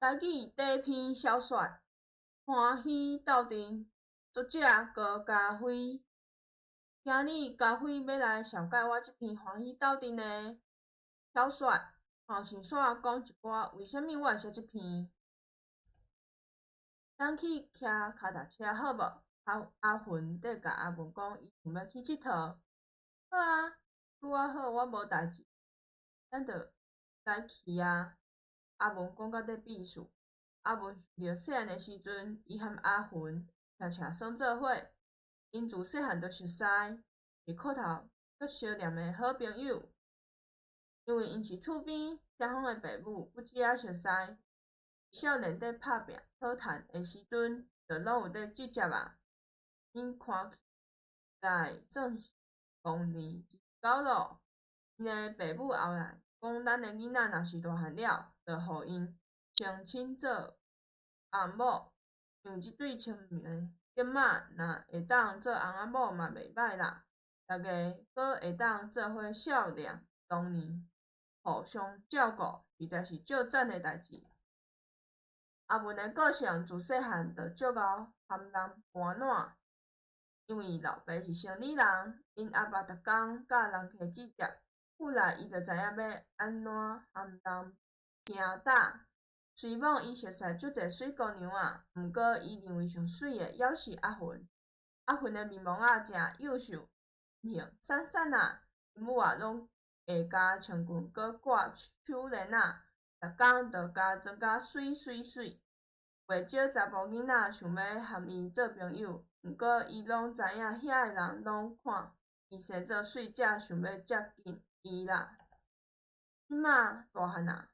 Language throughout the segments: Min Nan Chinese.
台語短篇小說《歡喜鬥陣》，作者高嘉輝。今日嘉輝欲來紹介我這篇《歡喜鬥陣》的小說，吼，先煞講一寡為啥物我會寫這篇。咱去騎跤踏車好無？阿阿雲佇共阿文講，伊想欲去𨑨迌。好啊，拄仔好，我無代誌，咱就來去啊。阿文講甲咧意思。阿文想著細漢的時陣，伊和阿雲常常耍做伙，𪜶自細漢就熟似，是苦頭足相黏的好朋友。因為𪜶是厝邊相仿的爸母，不止仔熟似，少年佇拍拚討趁的時陣，就攏有咧集結啊。𪜶看起來算是忘年之交囉。𪜶的爸母後來講，咱的囡仔若是大漢了，就予𪜶相親做翁某。因為這對聰明的囡仔，若會當做翁仔某嘛袂䆀啦。逐家閣會當做伙少年當年，互相照顧，實在是足讚的代誌。阿文的個性自細漢就足𠢕含人盤撋，因為老爸是生理人，𪜶阿爸逐工佮人客接觸，久來伊就知影欲按怎含人行搭。雖罔伊熟似足濟媠姑娘仔，毋過伊認為上媠的猶是阿雲。阿雲的面毛仔誠幼秀，型瘦瘦仔，𪜶母仔攏會共穿裙閣掛手鏈仔，逐工就共裝甲媠媠媠。袂少查埔囡仔想欲和伊做朋友，毋過伊攏知影遐的人攏看伊生做媠才想欲接近伊啦。這馬大漢啊，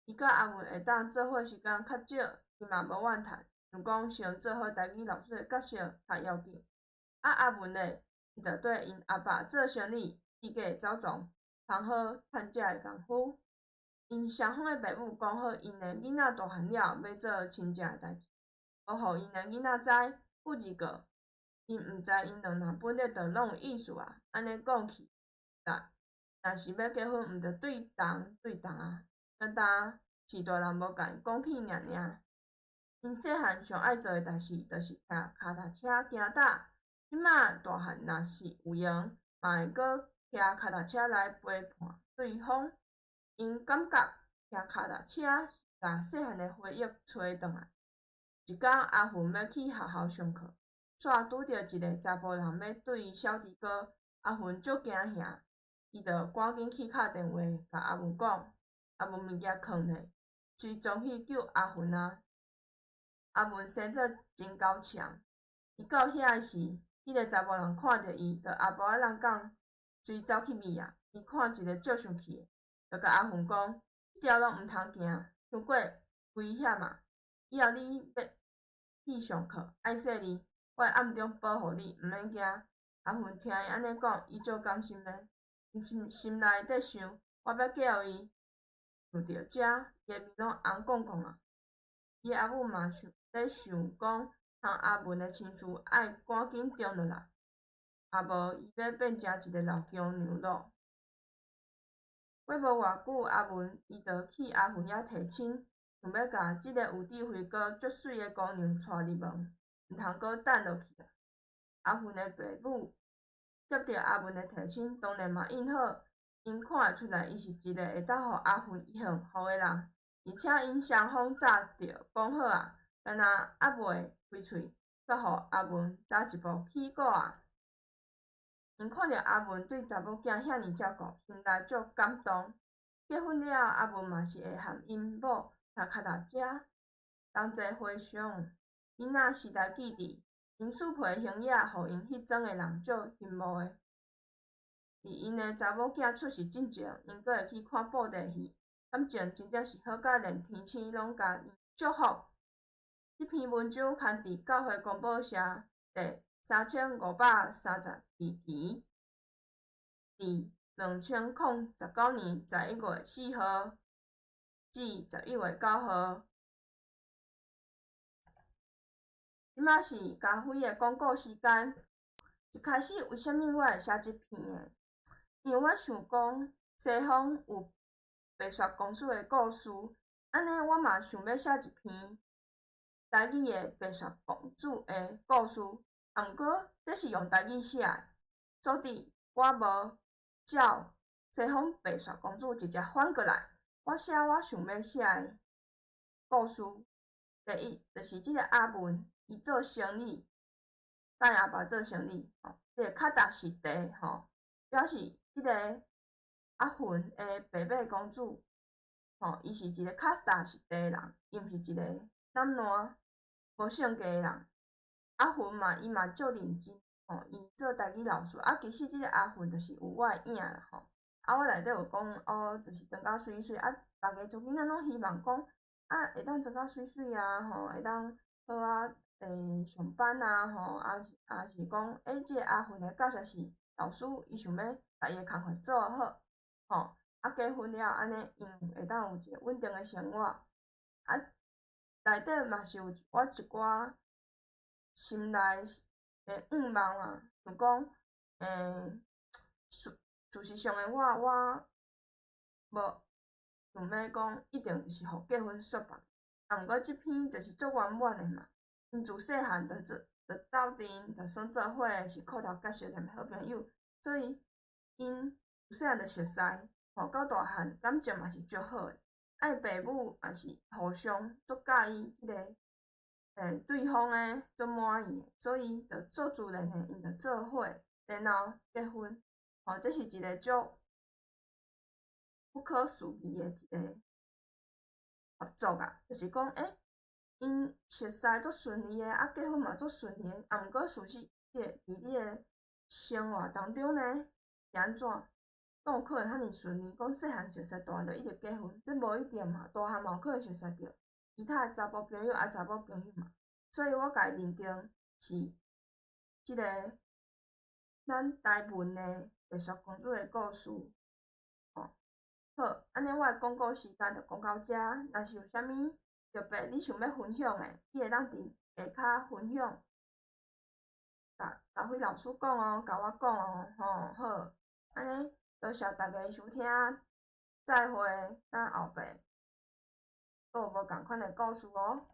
伊佮阿文會當做伙時間較少，伊嘛無怨嘆，想講先做好台語老師的角色較要緊。啊，阿文咧，伊就綴𪜶阿爸做生理，四界走傱，通好趁食的功夫。𪜶雙方的爸母講好，𪜶的囡仔大漢了，欲做親情的代誌，無予𪜶的囡仔知，不二個，𪜶毋知𪜶兩人本來就攏有意思啊。按呢講起來，若是欲結婚，毋著對同對同啊，敢若是大人無共𪜶講起爾爾。𪜶細漢上愛做的代誌，就是騎跤踏車行搭。這馬大漢若是有閒，嘛會閣騎跤踏車來陪伴對方。𪜶感覺騎跤踏車是共細漢的回憶揣轉來。一工，阿雲欲去學校上課，煞拄著一个查埔人欲對伊痟豬哥，阿雲足驚嚇，伊就趕緊去敲電話共阿文講，阿文物件囥咧，隨衝去救阿雲啊！阿文生做真猴強，伊到遐時，彼个查埔人看著伊，就阿婆仔人講，隨走去覕啊！伊看一个足生氣的，就共阿雲講：這條路毋通行，傷過危險啊！以後你欲去上課，愛細膩，我會暗中保護你，毋免驚。阿雲聽伊按呢講，伊足甘心的，心心內佇想：我欲嫁予伊。想著這，伊的面攏紅摃摃啊！伊的阿母嘛想佇想講，和阿文的親事愛趕緊定落來，啊無伊欲變成一個老姑娘囉。過無偌久，阿文伊就去阿雲遐提親，想欲共這个有智慧閣足媠的姑娘娶入門，毋通閣等落去啊！阿雲的爸母接著阿文的提親，當然嘛應好，𪜶看會出來，伊是一个會當予阿雲幸福的人，而且𪜶雙方早就講好啊，敢若猶未開喙，煞予阿文早一步起鼓啊！𪜶看著阿文對查某囝遐爾照顧，心內足感動。結婚了，阿文嘛是會和𪜶某騎跤踏車，同齊回想囡仔時代記憶，𪜶四皮形影，予𪜶彼陣的人足羨慕的。佇𪜶的查某囝出世進前，𪜶閣會去看布袋戲，感情真正是好甲連天星攏共𪜶祝福。這篇文章刊佇教會公報社第3532期，佇2019年11月4號至11月9號。這馬是嘉輝的廣告時間。一開始為啥物我會寫這篇的？因為我想講，西方有白雪公主的故事，按呢，我嘛想欲寫一篇台語的白雪公主的故事，啊，毋過這是用台語寫的，所以我無照西方白雪公主直接反過來，我寫我想欲寫的故事。第一，就是這個阿文，伊做生理，佮𪜶阿爸做生理，吼，這个較踏實地，吼，表示這个阿文的白馬公主，吼，伊是一个較踏實地的人，伊毋是一个懶惰、無性格的人。阿文嘛，伊嘛足認真，吼，伊做台語老師，啊，其實這个阿文就是有我的影啦，吼。啊，我內底有講，哦，就是妝甲媠媠，啊，逐家查某囡仔攏希望講，啊，會當妝甲媠媠啊，吼，會當好啊，上班啊，吼，啊是講，欸，這个阿文的角色是老師，伊想欲共伊的工課做好，吼，啊，結婚了按呢，𪜶會當有一個穩定的生活。啊，內底嘛是有我一寡心內的願望啊，想講，事實上的我，我無想欲講一定就是予結婚束縛，啊，毋過這篇就是足圓滿的嘛。𪜶自細漢就做就鬥陣，就耍做伙，是苦頭結相連的好朋友，所以𪜶自細漢就熟似，吼，到大漢感情嘛是足好的。啊，𪜶爸母也是互相足佮意這个，對方的足滿意的，所以就足自然的𪜶就做伙，然後結婚，吼，這是一個足不可思議的一個合作啊，就是講，欸，𪜶熟似足順利的，啊，結婚嘛足順利的，啊，毋過事實，佇你的生活當中呢，是按怎？敢有可能遐爾順利？講細漢熟似，大漢就一直結婚，這無一定嘛。大漢嘛有可能熟似著其他的查埔朋友，啊，查某朋友嘛。所以我共伊認定是這个咱台文的白雪公主的故事。吼，好，按呢我的講故時間就講到遮。若是有啥物特別你想欲分享的，你會當佇下跤分享，共甲輝老師講哦，共我講哦，吼，好，按呢多謝大家收聽，再會，咱後擺閣有無仝款的故事哦。